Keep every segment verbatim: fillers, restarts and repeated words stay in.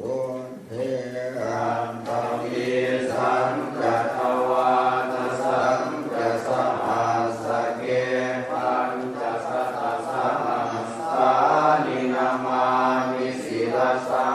Buddhe aṭṭhavīsañca dvādasañca sahassake pañcasatasahassāni namāmi sirasā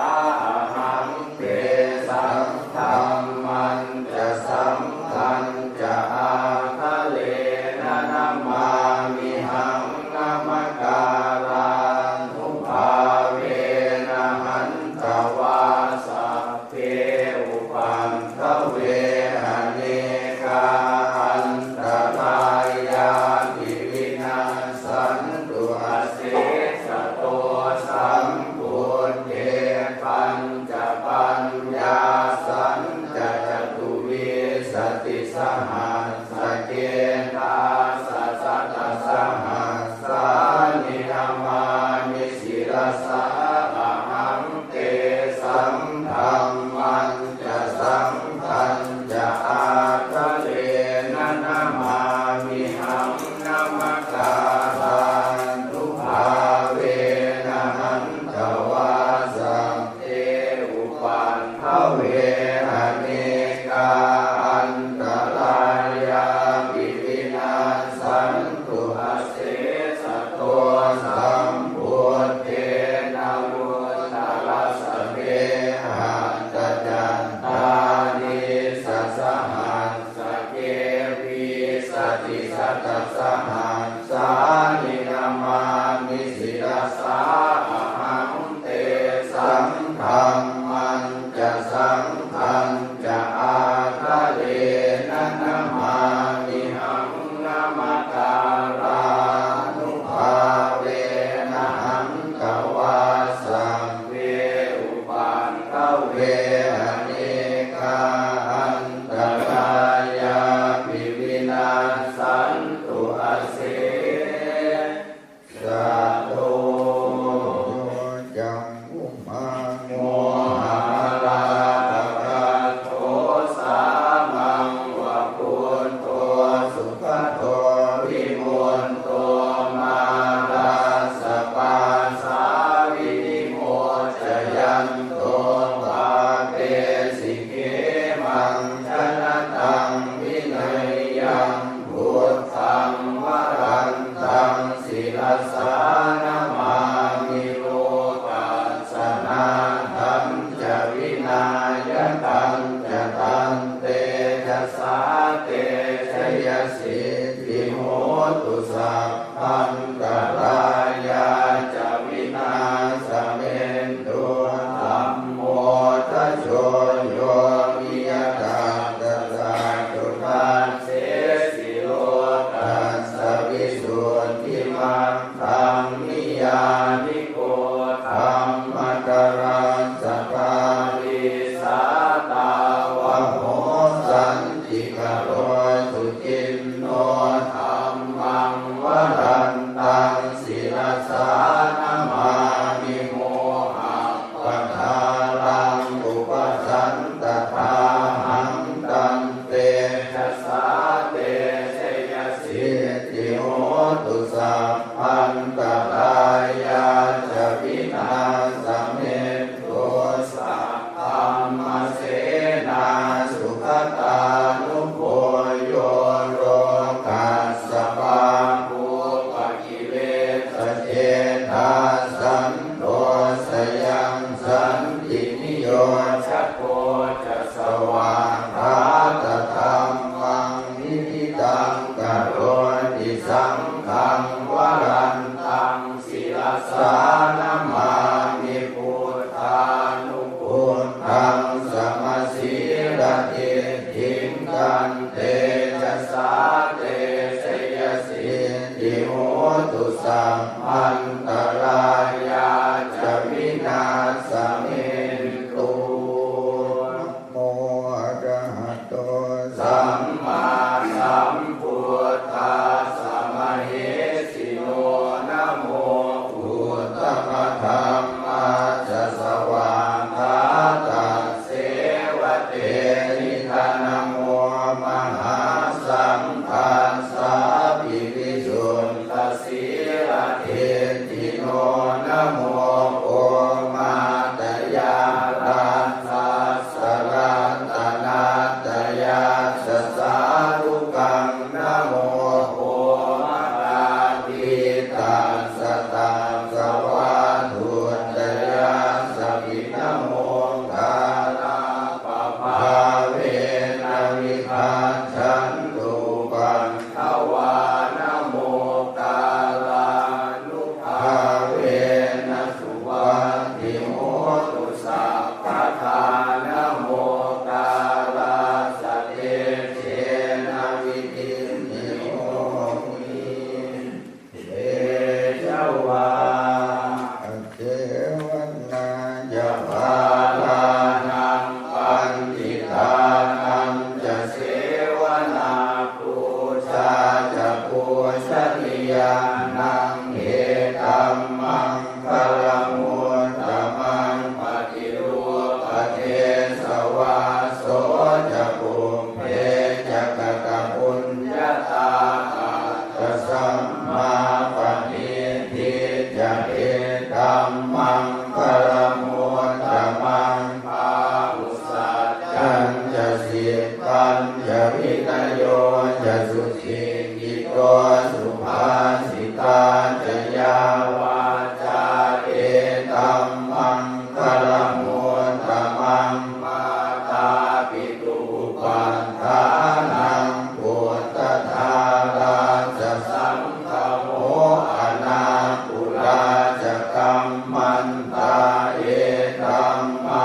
ahaṃ. Tesaṃ dhammañca saṅghañca ādarena namāmihaṃ. Namakārānubhāvena hantvā sabbe upaddave anekā antarāyāpi vinassantu asesato. Sambuddhe pañcapaññāsañca catuvīsatisahassake dasasatasahassāni namāmi sirasā ahaṃ. Tesaṃ dhammañca saṅghañca ādarena namāmihaṃ. Namakārānubhāvena hantvā sabbe upaddave anekā antarāyāpi vinassantu asesato. Sambuddhe navuttarasate aṭṭhacattālīsasahassake vīsatisatasahassāni namāmi sirasā ahaṃ. Tesaṃ dhammañca saṅghañca ādarena namāmihaṃ. Namakārānubhāvena hantvā sabbe upaddave anekā antarāyāpi vinassantu asesato. Yo cangkumā mohamalāpakaṭṭho sāmaṃ va buddho sugato vimutto mārassa pāsā vinimocayanto pāpesi khemaṃ janataṃ vineyyaṃ. Buddhaṃ varantaṃ sirasā namāmi lokassa nāthañca vināyakañca tantejasā te jayasiddhi hotu sabbantarāyā ca vināsamentu. Dhammo dhajo yo viya tattha satthu dassesi lokassa visuddhimaggaṃ niyyāniko dhammatarassa dhārī sātāvaho santikaro suciṇṇo. Dhammaṃ varantaṃ sirasā namāmi mohappa ṭhānaṃ upasantadāhaṃ tantejasā te jayasiddhi hotu sabbantarāyā ca vināsamentu. Saddhammasenā sugatānubho yo lokassa pāpūpakilesajetā santo sayaṃ santiniyojako ca svākkhātadhammaṃ viditaṃ karoti saṅghaṃ varantaṃ sirasā namāmi buddhānubuddhaṃ samasīladiṭṭhiṃ tantejasā te jayasiddhi hotu sabbantarāyā ca vināsamentu.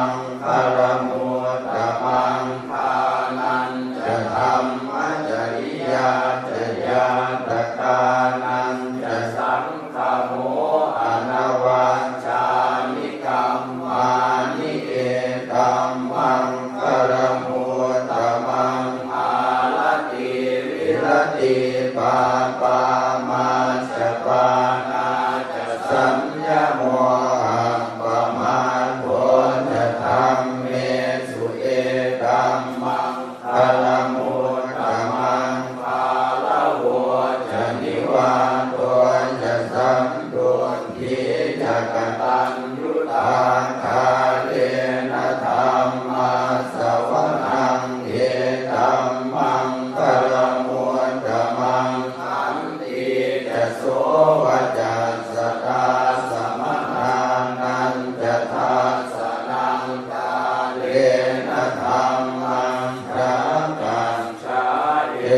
maṅgalamuttamaṃ. Dānañca dhammacariyā ca ñātakānañca saṅgamo anavajjāni kammāni, etam maṅgalamuttamaṃ. Āratī viratī pāpā majjapānā ca saññamo, appamādo ca dhammesu, etam maṅgalamuttamaṃ. Gāravo ca nivāto ca santuṭṭhī ca kataññutā, kālena dhammassavanaṃ, etam maṅgalamuttamaṃ. Khantī ca sovacassatā samaṇānañca dassanaṃ, kālena dhammasākacchā,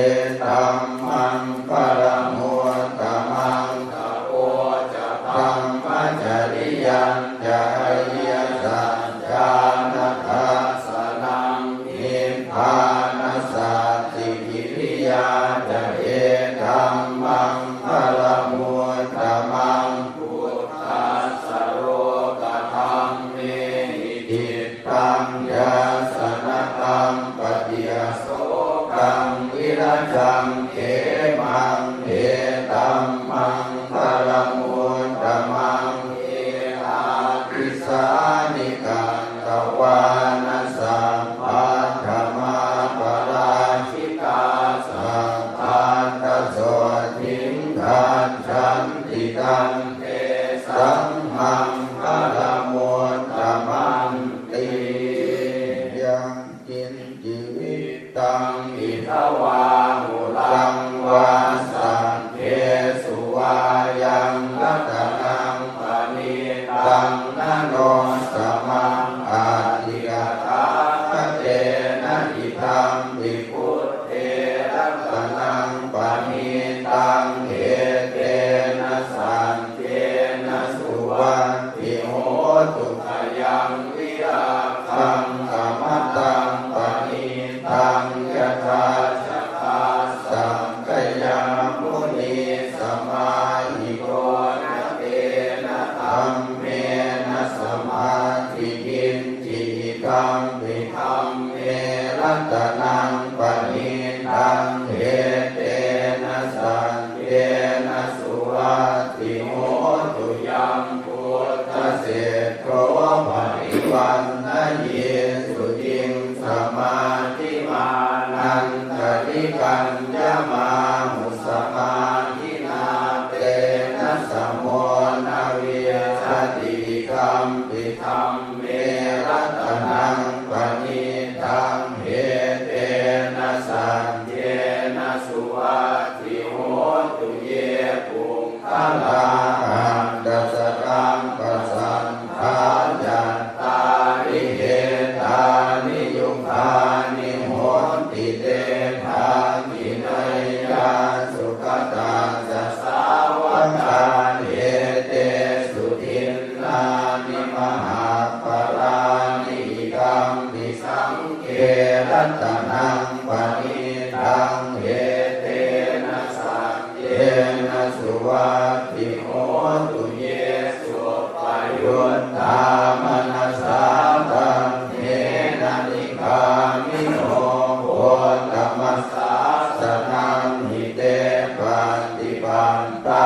etam maṅgalamuttamaṃ. Tapo ca brahmacariyañca ariyasaccāna dassanaṃ, nibbānasacchikiriyā ca, etam maṅgalamuttamaṃ. Phuṭṭhassa lokadhammehi cittaṃ yassa na kampati, asokaṃ virajaṃ khemaṃ, etam maṅgalamuttamaṃ. Ye atijāni katvāna sabbatthamaparājitā, sabbattha sotthiṃ gacchanti, tan tesaṃ maṅgalamuttamanti. Yaṅkiñci vittaṃ idha vā huraṃ vā, saggesu vā yaṃ ratanaṃ paṇītaṃ, na no samaṃ atthi tathāgatena, idampi buddhe ratanaṃ paṇītaṃ, etena saccena suvatthi hotu. Khayaṃ virāgaṃ amataṃ paṇītaṃ, yadajjhagā sakyamunī samāhito, na tena dhammena samatthi kiñci, idampi dhamme ratanaṃ paṇītaṃ, etena saccena suvatthi hotu. Yam buddhaseṭṭho parivaṇṇayī suciṃ, samādhimānantarikaññamāhu, samādhinā tena samo na vijjati, idampi dhamme ratanaṃ paṇītaṃ, etena saccena suvatthi hotu. Ye puggalā aṭṭha sataṃ pasaṭṭhā, cattāri etāni yugāni honti, te dakkhiṇeyyā sugatassa sāvakā, etesu dinnāni mahapphalāni, idampi saṅghe ratanaṃ paṇītaṃ, etena saccena suvatthi hotu. Ye suppayuttā manasā daḷhena, nikkāmino gotamasāsanamhi, te pattipattā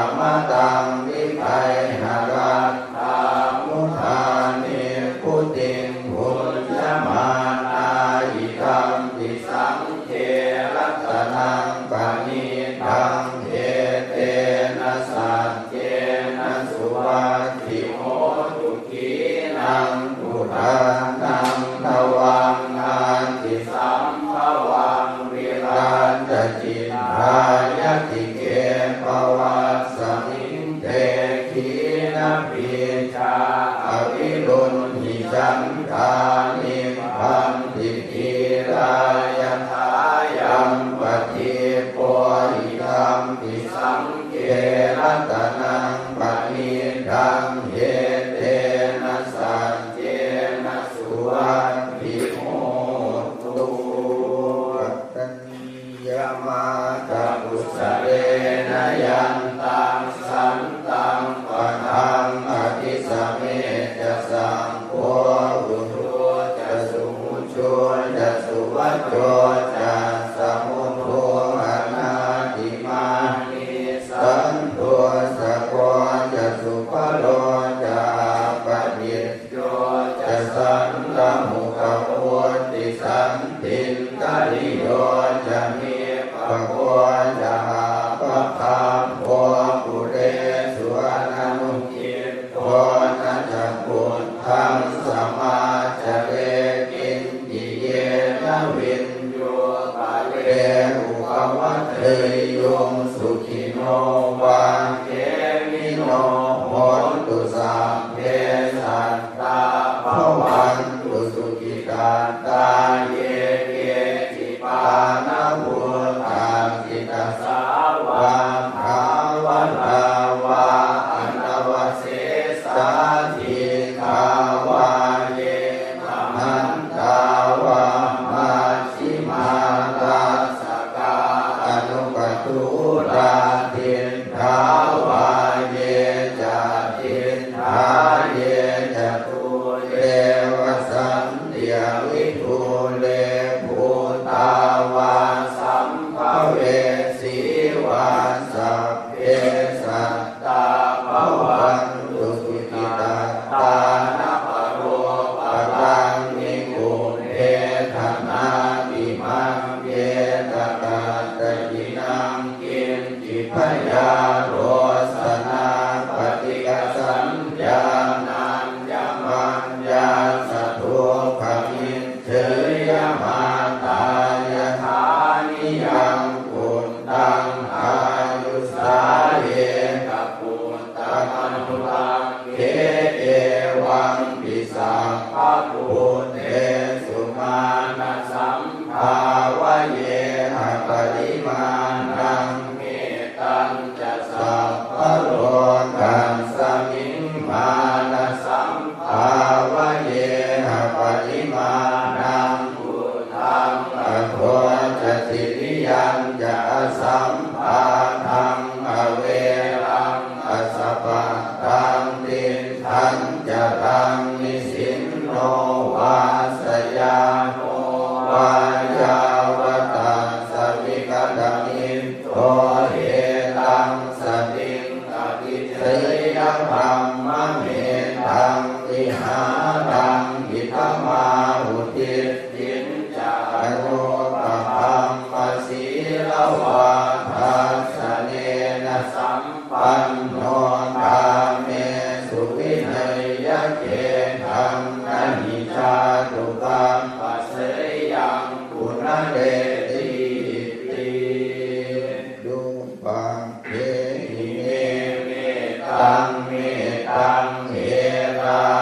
amataṃ vigayha, laddhā mudhā nibbutiṃ bhuñjamānā, idampi saṅghe ratanaṃ paṇītaṃ, etena saccena suvatthi hotu. Khīṇaṃ purāṇaṃ navaṃ natthi sambhavaṃ, virattacittāyatike bhavasmiṃ, te khīṇabījā aviruḷhichandā, nibbanti dhīrā yathāyampadīpo, idampi saṅghe ratanaṃ paṇītaṃ, etena saccena mukhavotti santindriyo ca nipako ca appagabbho kulesu ananugiddho na ca khuddaṃ samācare kiñci yena viññū pare upavadeyyuṃ. Sukhino vā khemino hontu sabbe sattā bhavantu sukhitattā. Ye keci pāṇabhūtatthi tasā vā thāvarā vā anavasesā dīghā vā ye mahantā vā majjhimā rassakā aṇukathūlā diṭṭhā vā ye ca adiṭṭhā ye ca dūre vasanti avidūre bhūtā vā sambhavesī vā sabbe sattā bhavantu sukhitattā. Na paro paraṃ nikubbetha nātimaññetha katthaci naṃ kiñ ci byārosanā paṭighasaññā nāññamaññassa dukkhamiccheyya. Mātā yathā niyaṃ puttaṃ āyusā ekaputtamanurakkhe evampi sabbabhūtesu mānasaṃ bhāvayeha parimāṇaṃ. Mettañca sabbalokasmiṃ mānasaṃ bhāvayeha parimāṇaṃ. Uddhaṃ adho ca tiriyañca asambādhaṃ averaṃ asapattaṃ. Tiṭṭhañcaraṃ nisinno vā sayāno vā yāvatassa vigatamiddho etaṃ satiṃ adhiṭṭheyya brahmametaṃ vihāraṃ idhamāhu. Diṭṭhiñca anupagamma sīlavā dassanena sam panno kāmesu vineyya gedhaṃ na hi jātu gabbhaseyyaṃ punaretīti. Duppadehi me mettaṃ mettaṃ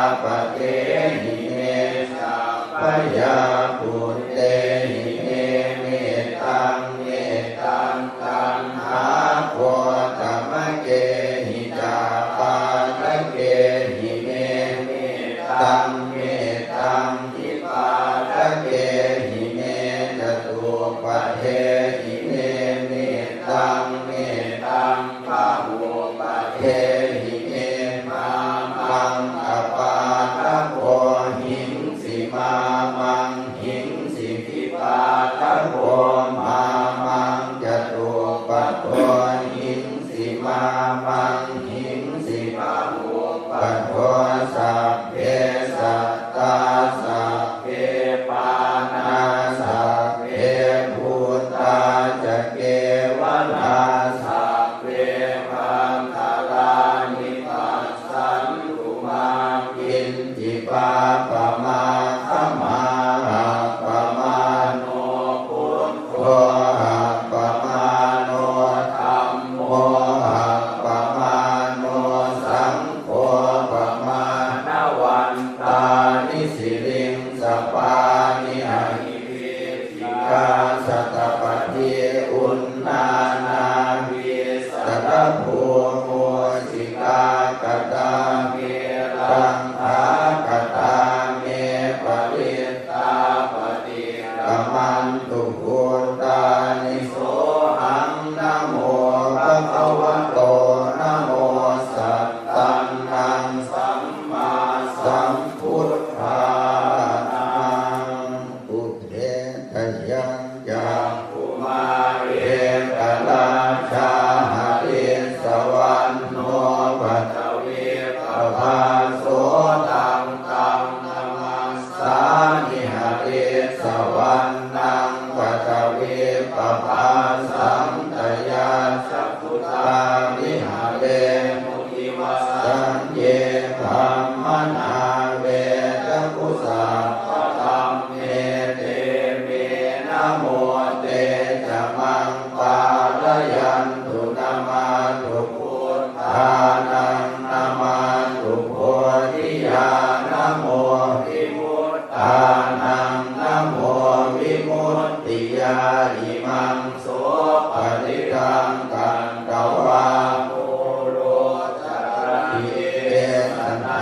erāpadehi me sabbaya puttehi me mettaṃ mettaṃ taṇhāgoṭamakehi ca pādakehi me mettaṃ mettaṃ dvipādakehi me catuppadehi me mettaṃ mettaṃ bahuppadehi me mā maṃ apādako hiṃsi mā maṃ hiṃsi dvipādako mā maṃ catuppado hiṃsi mā maṃ hiṃsi bahuppado. Sabbe sattā sabbe pāṇā sabbe bhūtā ca kevalā sabbe bhaṇḍarāni passantu mā kiñci pāpamāgamā. Appamāṇo buddho appamāṇo dhammo appamāṇo saṅgho pamāṇavantāni siriṃsapāni ahi vicchikā satapadī uṇṇānābhī sarabū mūsikā katā me rakkhā katā me parittā paṭikkamantu bhūtāni. Sohaṃ namo bhagavato namo sattannaṃ sammāsambuddhānaṃ. Pubbe khayañca Savannaṃ paṭhavippabhāsaṃ tayajja gutā viharemu divasaṃ. Ye brāhmaṇā vedagu sabbadhamme, te me namo te ca maṃ pālayantu. Namatthu buddhānaṃ, namatthu bodhiyā, namo vimuttānaṃ, namo vimuttiyā. Imaṃ so parittaṃ katvā moro carati desanā.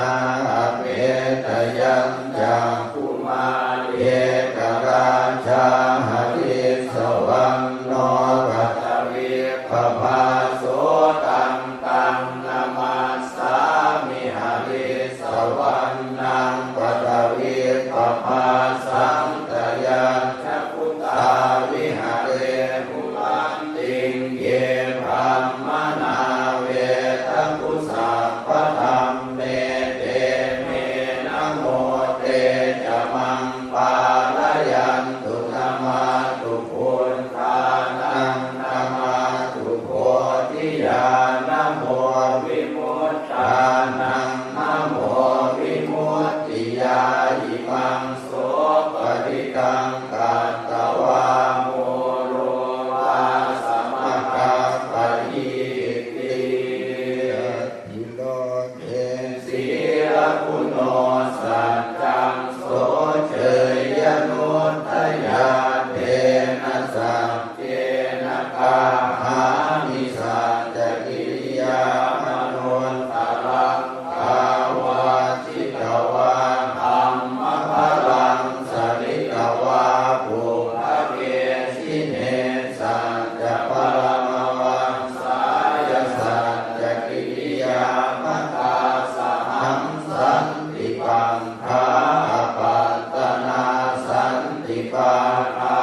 Apetayañcakkhumā ekarājā harissavaṇṇo paṭhavippabhāso, taṃ taṃ namassāmi harissavaṇṇaṃ paṭhavippabhāsaṃ. Tayajja gutā viharemu rattiṃ. Ye brāhmaṇā vedagu sabbadhamme, te me namo te ca maṃ pālayantu. Namatthu buddhānaṃ, namatthu bodhiyā, namo vimuttānaṃ, namo vimuttiyā. Imaṃ so parittaṃ katvā moro vāsamakappayīti. Atthi loke sīlaguṇo saccaṃ soceyyanuddayā, tena saccena kāhāmi saccakiriyamanuttaraṃ. Āvajjitvā dhammabalaṃ saritvā pubbake jine, saccabalamavassāya saccakiriyamatā sahaṃ. Santi paṅgā apattanā, santi pādā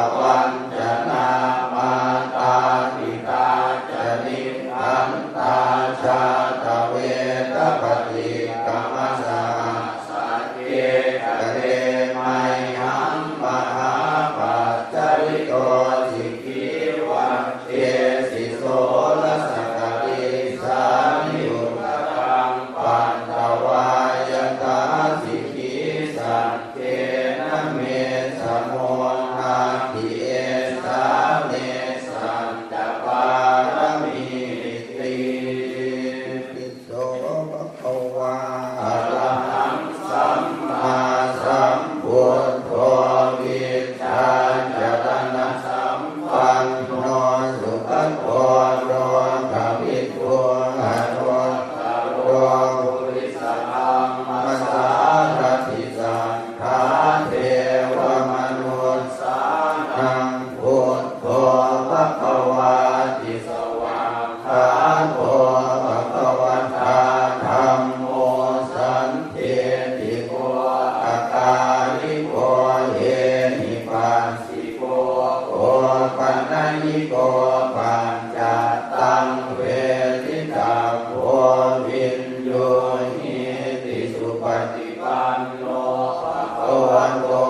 avañcanā, mātā pitā ca nikkhantā, jātaveda paṭikkama. Saha sacce kate mayhaṃ, mahāpajjalito sikhī, vajjesi soḷasa karīsāni, udakaṃ patvā yathā sikhī. Saccena me samo natthi, esā me saccapāramīti. Itipi so bhagavā arahaṃ sammāsambuddho, vijjācaraṇasampanno sugato lokavidū, anuttaro purisadammasārathi, satthā devamanussānaṃ buddho bhagavāti. Svākkhāto bhagavatā dhammo, sandiṭṭhiko akāliko ehipassiko opanayiko paccattaṃ veditabbo viññūhīti. Supaṭipanno bhagavato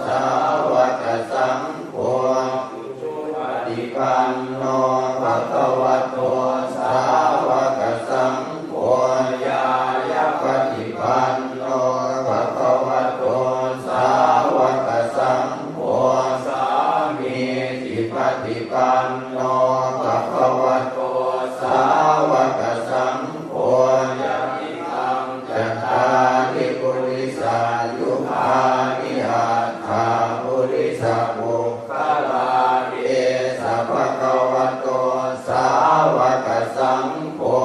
sāvakasaṅgho, ujupaṭipanno bhagavato sāvakasaṅgho, ñāyapaṭipanno bhagavato sāvakasaṅgho, sāmīcipaṭipanno bhagavato sāvakasaṅgho, yadidaṃ cattāri purisayugāni aṭṭha purisapuggalā, esa bhagavato sāvakasaṅgho,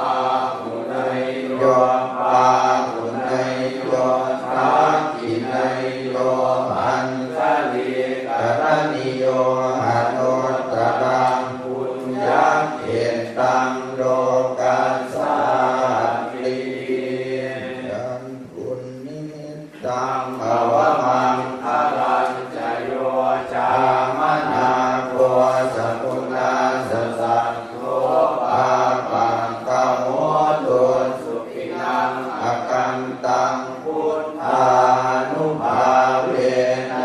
āhuneyyo pāhuneyyo dakkhiṇeyyo añjalikaraṇīyo, anuttaraṃ puññakkhettaṃ lokassāti. Taṃ avamaṅgalañca yo cāmanāpo sakuṇassa saddo, pāpaggaho dussupinaṃ akantaṃ, buddhānubhāvena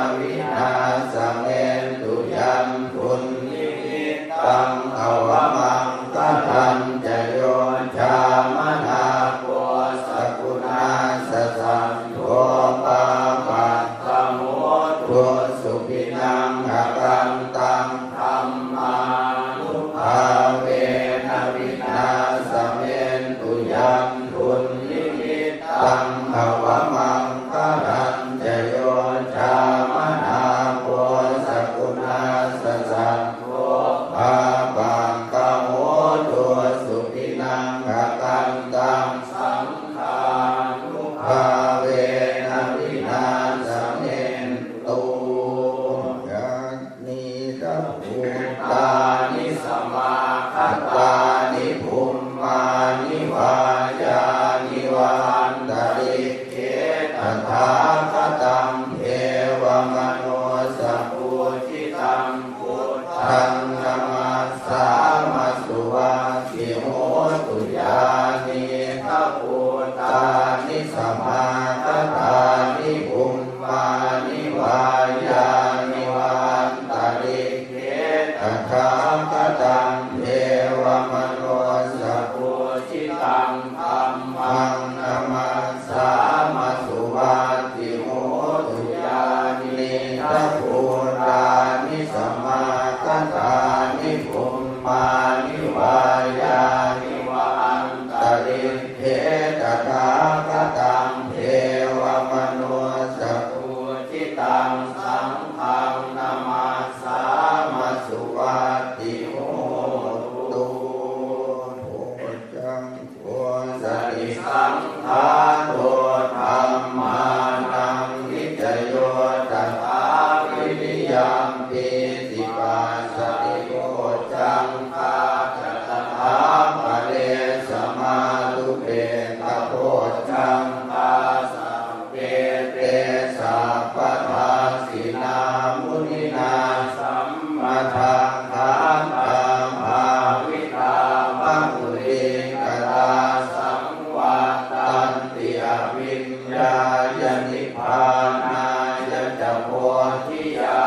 yo tathā vineyam pīti passati bojjhaṅgā ca tathāpare samādupekkhabojjhaṅgā sabbe te sabbadassinā muninā sammadakkhātā bhāvitā bahulīkatā saṃvattanti abhiññāya nibbānāya ca bodhiyā.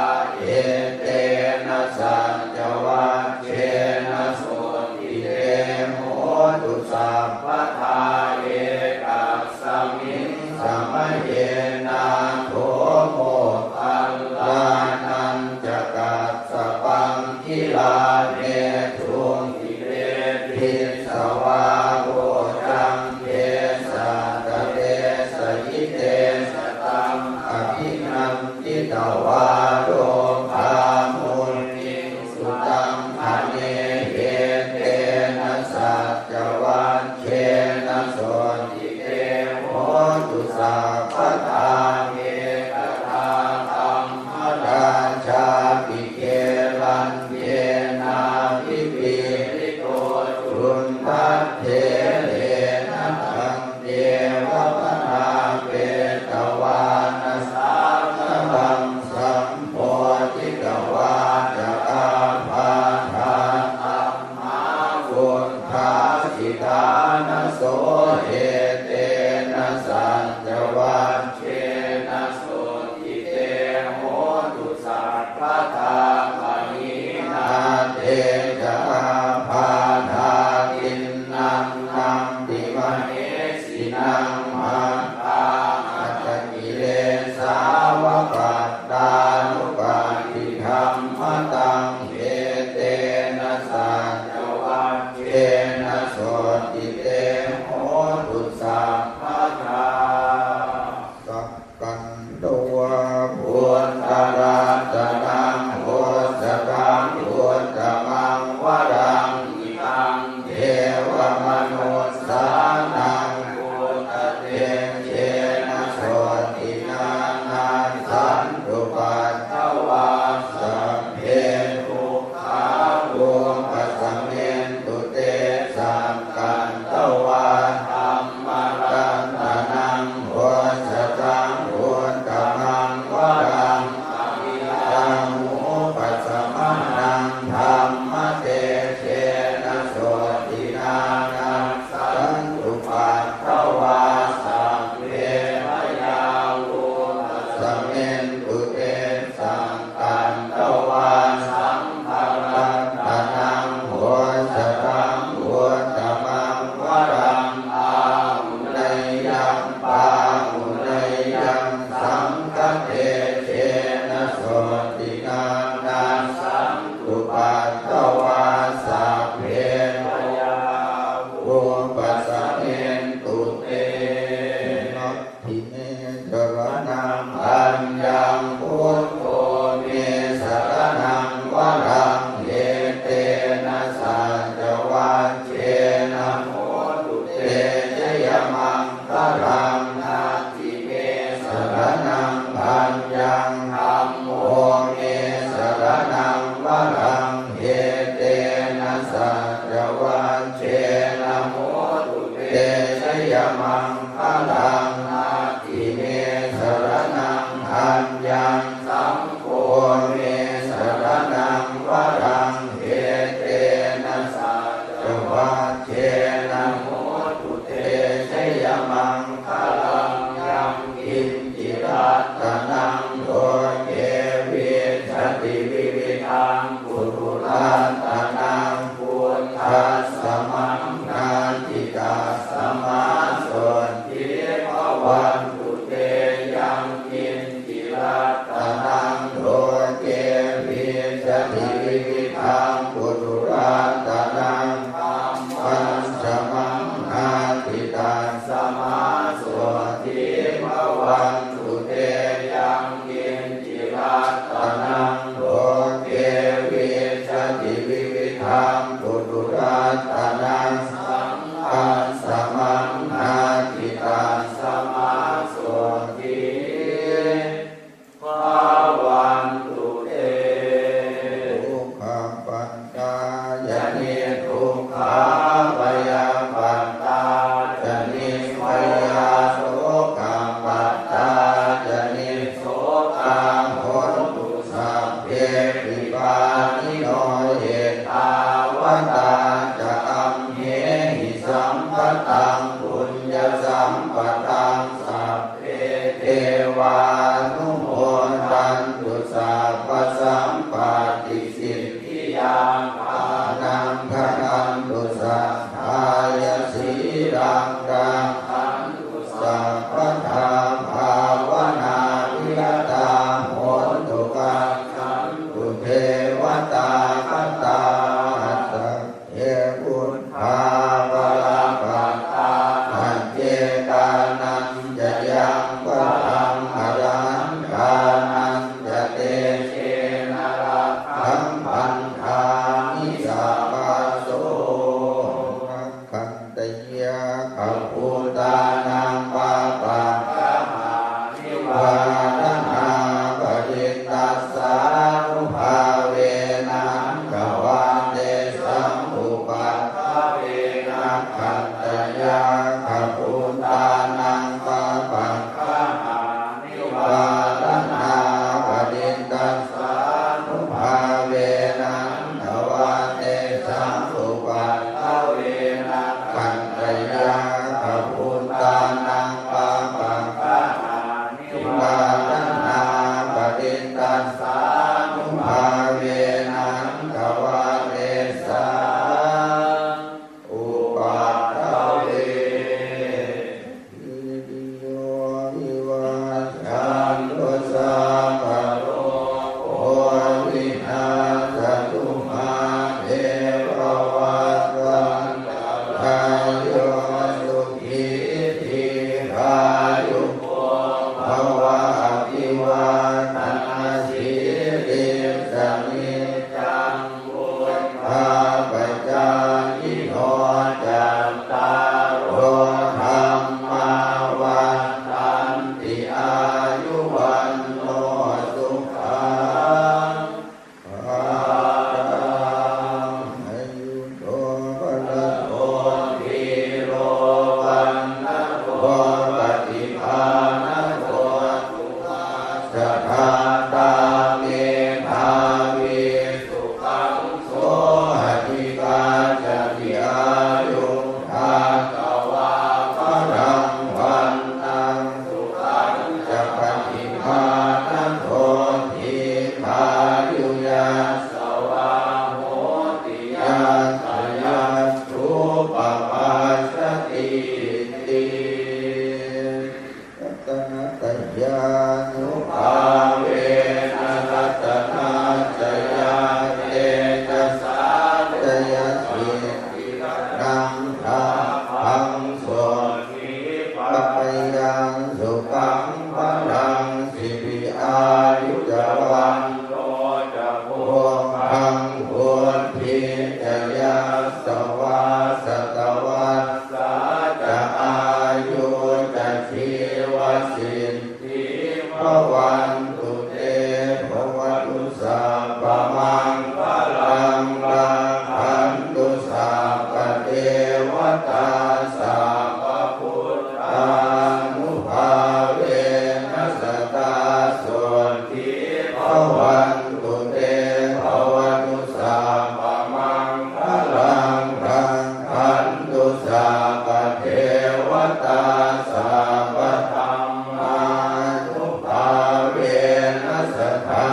Etena saccavajjena sotthi te hotu sabbadā. Ekasmiṃ samaye nātho moggallānañca kassapaṃ gilāne dukkhite disvā bojjhaṅge satta desayi. Te ca taṃ abhinanditvā rogā mucciṃsu taṅkhaṇe. Etena saccavajjena sotthi te hotu sabbadā. Ekadā dhammarājāpi gelaññenābhipīḷito cundattherena taṃ teva bhaṇāpetvāna sādaraṃ sammoditvā ca ābādhā tamhā vuṭṭhāsi ṭhānaso. Etena saccavajjena sotthi te hotu sabbadā. Pahīnā te ca ābādhā tiṇṇannampi mahesinaṃ maggāhatakilesāva pattānuppattidhammataṃ. Etena saccavajjena sotthi te hotu sabbadā. Sakkanto buddharatanaṃ osathaṃ uttamaṃ varaṃ hitaṃ devamanussānaṃ buddhatejena sotthinā nassantupaddavā sabbe dukkhā vūpasamentu te. Sakkantvā dhammaratanaṃ osathaṃ uttamaṃ varaṃ avinayupasamanaṃ dhammatejena sotthinā nassantupaddavā sabbe bhayā vūpasamentu te. Sakkantvā saṅgharatanaṃ osathaṃ uttamaṃ varaṃ āhuneyyaṃ pāhuneyyaṃ saṅghatejena sotthinā nassantupaddavā sabbe bhayā vūpasamentu te. Natthi me saraṇaṃ aññaṃ buddho me Dātā medhāvī sukhaṃ so adhigacchati, āyuṃ datvā balaṃ vaṇṇaṃ sukhañca paṭibhānato, dīghāyu yasavā hoti yattha yatthūpapajjatīti. Ratanattayānubhāvena ratanattayatejasā jayasiddhi dhanaṃ lābhaṃ sotthi bhāgyaṃ sukhaṃ balaṃ siridhī āyu ca vaṇṇo ca bhogaṃ vuḍḍhī ca yasavā satavassā ca āyū ca jīvasiddhī bhavantu te. Bhavatu sabbamaṅgalaṃ rakkhantu sabbadevatā sabbabuddhānubhāvena sadā sotthī bhavantu te. Bhavatu sabbamaṅgalaṃ rakkhantu sabbadevatā sabbadhammānubhāvena sadā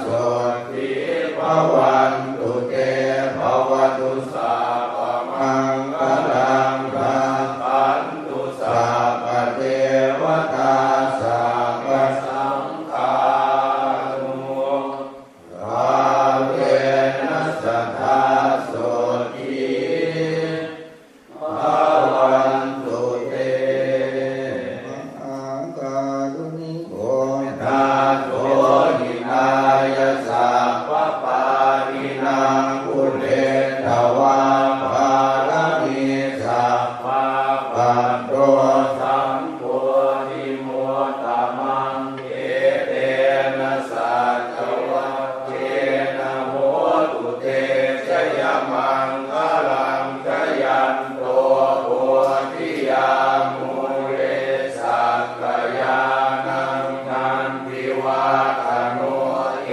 sotthī bhavantu te. Bhavatu sabbamaṅgalaṃ rakkhantu sabbadevatā sabbasaṅghānu bhāvena sadā sotthī bhavantu te. Mahākāruṇiko nātho hitāya sabbapāṇinaṃ pūretvā pāramī sabbā patto sambodhimuttamaṃ. Etena saccavajjena hotu te jayamaṅgalaṃ. Jayanto bodhiyā mūle sakyānaṃ nandivaḍḍhano,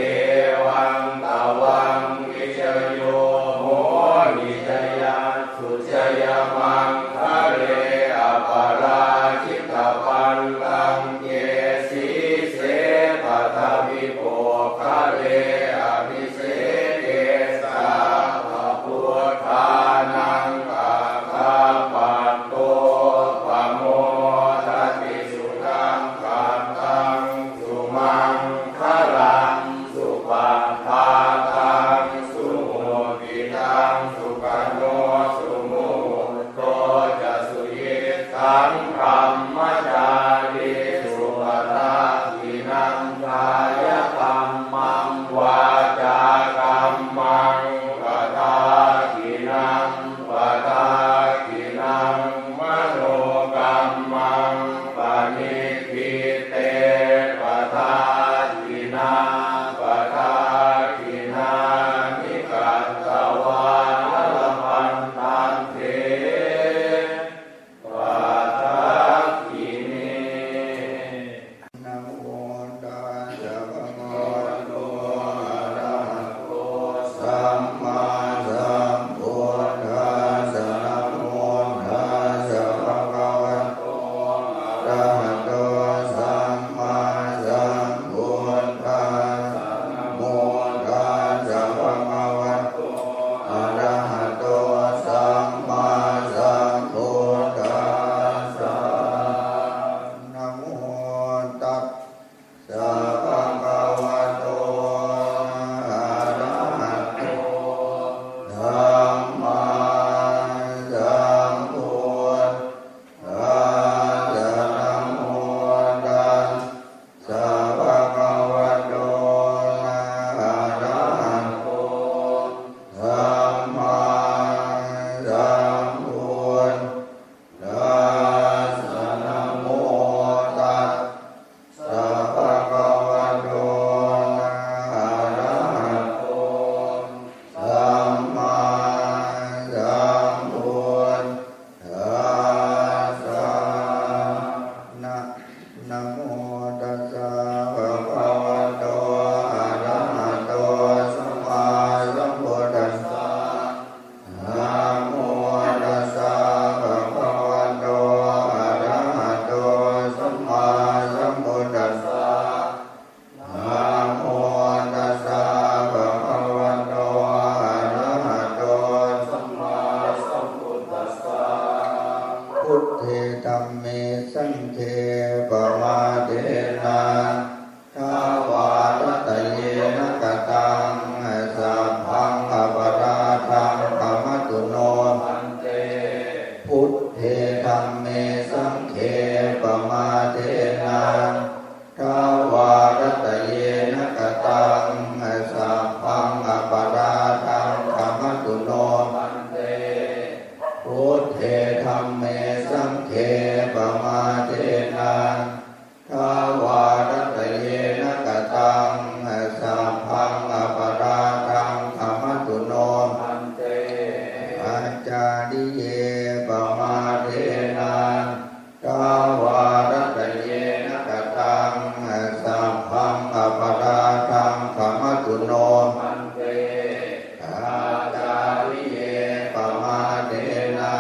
evaṃ tvaṃ vijayo hohi jayassu jayamaṅgale. Aparājitapallaṅke sīse paṭhavipokkhare abhiseke sabbabuddhānaṃ aggappatto pamodati. Sunakkhattaṃ sumaṅgalaṃ sabbaṃ aparādhaṃ khamatu no bhante. Ācariye pamādena dvārattayena kataṃ sabbaṃ aparādhaṃ khamatu no bhante. Ācariye pamādena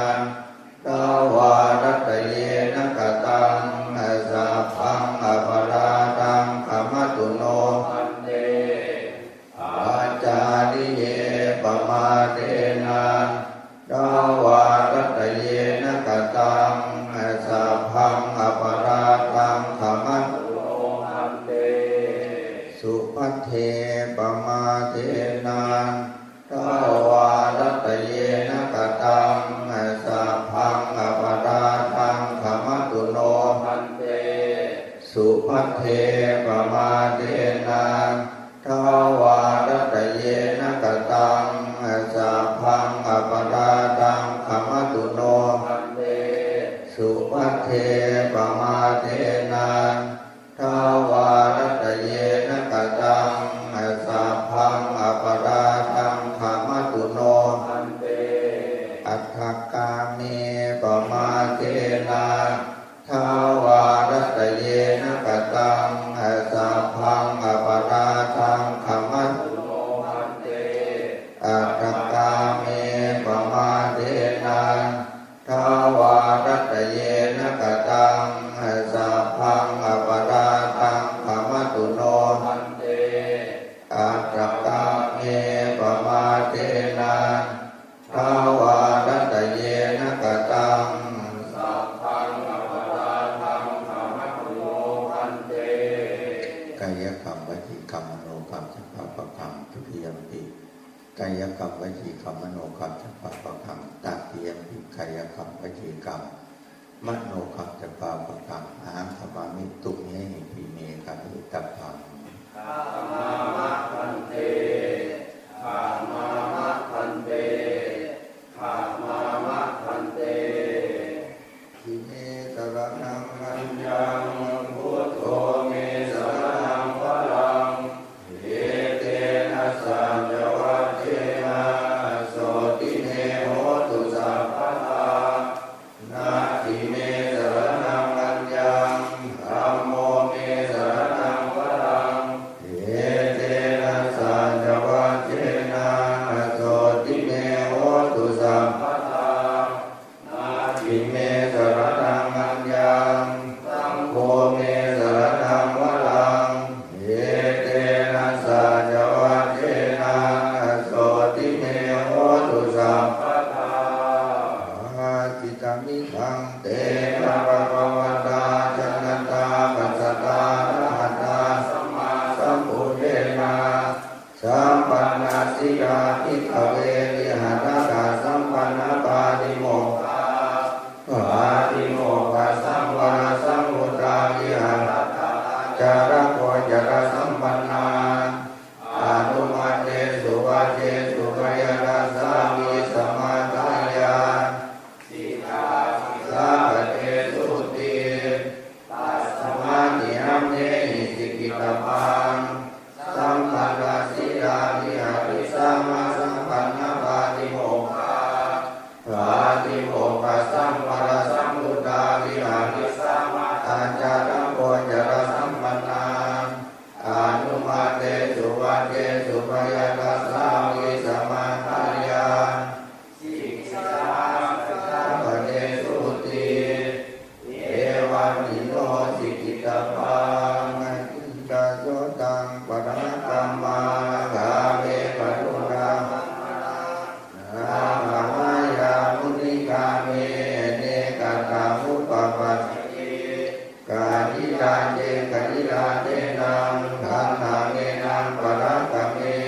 dvārattayena kataṃ sabbaṃ aparādhaṃ khamatu no bhante. Ācariye pamādena dvārattayena kataṃ sabbaṃ aparādhaṃ khamatu no bhante. Subhadre pamādena dvārattayena kataṃ sabbaṃ aparādhaṃ khamatu no bhante. Subhadre pamādena dvārattayena kataṃ sabbaṃ aparādhaṃ khamatu no bhante. Subhadre pamādena dvārattayena kataṃ sabbaṃ aparādhaṃ khamatu no bhante. Aṭṭhakāme pamādena dvārattayena kataṃ sabbaṃ aparādhaṃ khamatu no bhante. Aṭṭhakāme pamādena dvārattayena kataṃ sabbaṃ aparādhaṃ khamatu no bhante. Aṭṭhakāme pamādena dvārattayena kataṃ sabbaṃ aparādhaṃ khamatu no bhante. Kāyakaṃ vacīkaṃ manokam ca pāpakaṃ. Dutiyampi kāyakaṃ vacīkaṃ manokam ca pāpakaṃ. Tatiyampi kāyakaṃ vacīkaṃ manokam ca pāpakaṃ ahaṃ khamāmi. Tumhehi pime khametabbaṃ. Khamāma bhante, khamāma bhante, khamāma bhante. Natthi me saraṇaṃ aññaṃ, buddho me saraṇaṃ varaṃ, etena saccavajjena sotthi me hotu sabbadā. Natthi me saraṇaṃ aññaṃ, dhammo me saraṇaṃ varaṃ, etena saccavajjena sotthi me hotu sabbadā. Natthi me saraṇaṃ aññaṃ, saṅgho me saraṇaṃ varaṃ, etena saccavajjena sotthi me hotu sabbadā. Bhāsitamidaṃ tena bhagavatā janatā passatā arahatā sammāsambuddhena sampannasīlā bhikkhave viharatha sampannapātimokkhā, pātimokkhasaṃvarasaṃvutā viharatthācāragocarasambannā aṇumattesu vajjesu bhayadassāvīsamatthāya sikkhāpadesūti. Tasmātihamhehi sikkhitabbā sampannasīlā viharissāma sampannapātimokkhā, pātimokkhasaṃvarasaṃvutā viharissāma ācāragocarasambannā aṇumattesu vajjesu bhayadassāvīsamatthāya sikkhāpadesūti. Evamhi no sikkhitabbā. Aciṇḍaso taṃ paṇāgatamā kāle kaluṇā nāma vāyāmunikāme nekatha upapajjati. Khalilajje khalilajjenaṃ gandhamenaṃ parakame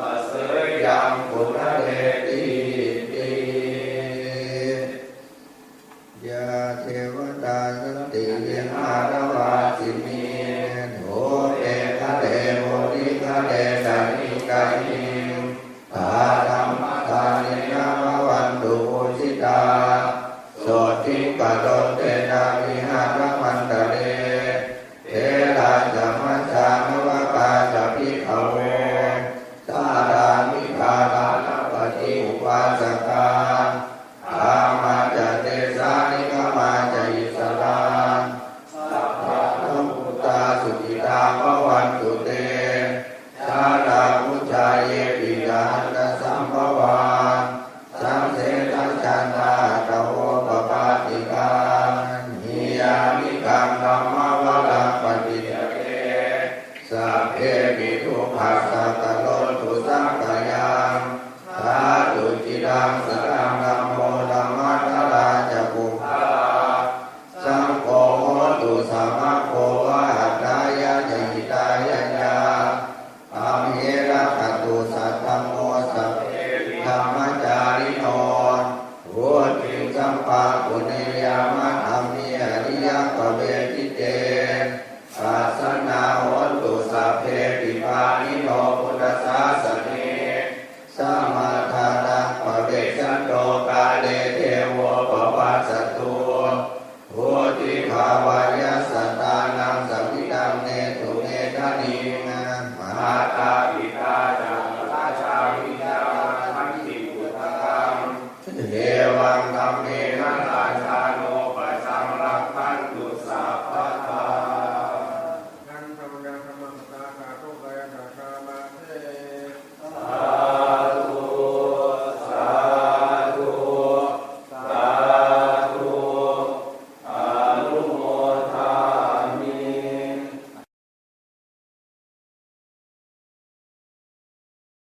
Paseyyaṃ punaretīti. Yā devatā santi vihāravāsinī, thūpe ghare bodhighare tahiṃ tahiṃ, tā dhammadānena bhavantu pūjitā, sotthiṃ karontedha vihāramaṇḍale. Therā ca majjhā navakā ca bhikkhavo, sārāmikā dānapatī upāsakā, gāmā ca desā nigamā ca issarā, sappāṇabhūtā sukhitā bhavantu te. Jalābujā yepi ca aṇḍasambhavā, saṃsedajātā athavopapātikā, niyyānikaṃ dhammavaraṃ paṭicca te, sabbepi dukkhassa karontu saṅkhayaṃ. Ṭhātu ciraṃ sataṃ dhammo dhammaddharā ca puggalā, saṅgho hotu samaggo va atthāya ca hitāya ca. Amhe rakkhatu saddhammo sabbepi dhammacārino, vuḍḍhiṃ sampāpuṇeyyāma dhamme ariyappavedite. Pasannā hontu sabbepi pāṇino buddhasā